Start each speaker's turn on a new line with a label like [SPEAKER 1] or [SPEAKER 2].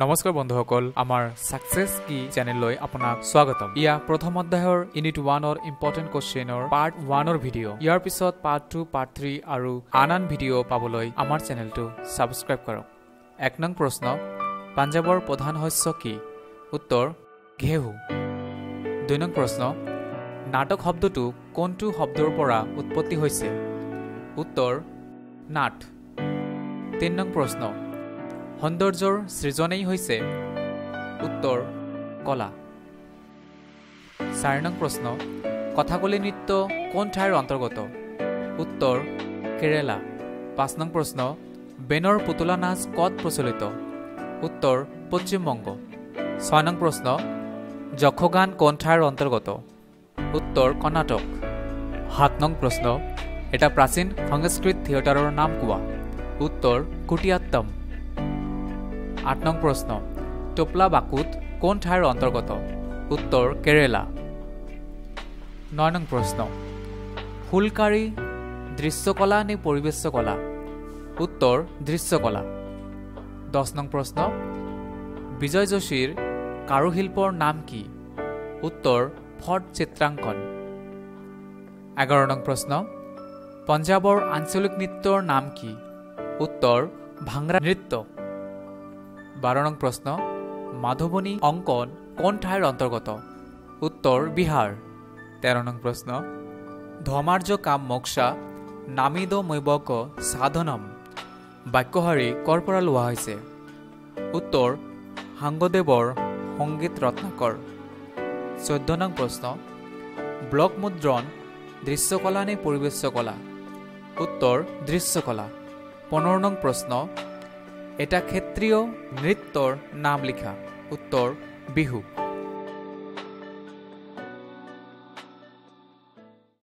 [SPEAKER 1] নমস্কাৰ বন্ধুসকল, আমাৰ ছাকচেছ কি চেনেললৈ আপোনাক স্বাগতম। ইয়া প্ৰথম অধ্যায়ৰ ইউনিট 1ৰ ইম্পৰ্টেণ্ট কুৱেশ্যনৰ পাৰ্ট 1ৰ ভিডিঅ'। ইয়াৰ পিছত পাৰ্ট 2, পাৰ্ট 3 আৰু আন আন ভিডিঅ' পাবলৈ আমাৰ চেনেলটো ছাবস্ক্ৰাইব কৰক। 1 নং প্ৰশ্ন, পাঞ্জাৱৰ প্ৰধান শস্য কি? উত্তৰ, ঘেঁহু। 2 নং প্ৰশ্ন, নাটক শব্দটো কোনটো শব্দৰ পৰা উৎপত্তি হৈছে? উত্তৰ, নাট। 3 নং প্ৰশ্ন, সৌন্দৰ্যৰ সৃজনেই হৈছে? উত্তৰ, কলা। 4 নং প্ৰশ্ন, কথাকলি নৃত্য কোন ঠাইৰ অন্তৰ্গত? উত্তৰ, কেৰেলা। 5 নং প্ৰশ্ন, বেনৰ পুতলা নাচ ক'ত প্ৰচলিত? উত্তৰ, পশ্চিমবংগ। 6 নং প্ৰশ্ন, যক্ষগান কোন ঠাইৰ অন্তৰ্গত? উত্তৰ, কৰ্ণাটক। 7 নং প্ৰশ্ন, এটা প্ৰাচীন সংস্কৃত থিয়েটাৰৰ নাম কোৱা? উত্তৰ, কুটিয়াত্তম। 8 নং প্ৰশ্ন, টোপলা বাকুত কোন ঠাইৰ অন্তৰ্গত? উত্তৰ, কেৰেলা। 9 নং প্ৰশ্ন, ফুলকাৰী দৃশ্যকলা নে পৰিৱেশ্য কলা? উত্তৰ, দৃশ্যকলা। 10 নং প্ৰশ্ন, বিজয় যোশীৰ কাৰুশিল্পৰ নাম কি? উত্তৰ, ফট চিত্ৰাংকন। 11 নং প্ৰশ্ন, পঞ্জাৱৰ আঞ্চলিক নৃত্যৰ নাম কি? উত্তৰ, ভাংৰা নৃত্য। 12 নং প্ৰশ্ন, মাধুবনী অংকন কোন ঠাইৰ অন্তৰ্গত? উত্তৰ, বিহাৰ। 13 নং প্ৰশ্ন, ধৰ্মাৰ্য কাম মোক্ষা নামিদ মৈবক সাধনম বাক্যশাৰী কৰ পৰা লোৱা হৈছে? উত্তৰ, সাংগদেৱৰ সংগীত ৰত্নাকৰ। 14 নং প্ৰশ্ন, ব্লক মুদ্ৰণ দৃশ্যকলা নে পৰিৱেশ্য কলা? উত্তৰ, দৃশ্যকলা। 15 নং প্ৰশ্ন, এটা ক্ষেত্ৰীয় নৃত্যৰ নাম লিখা? উত্তৰ, বিহু।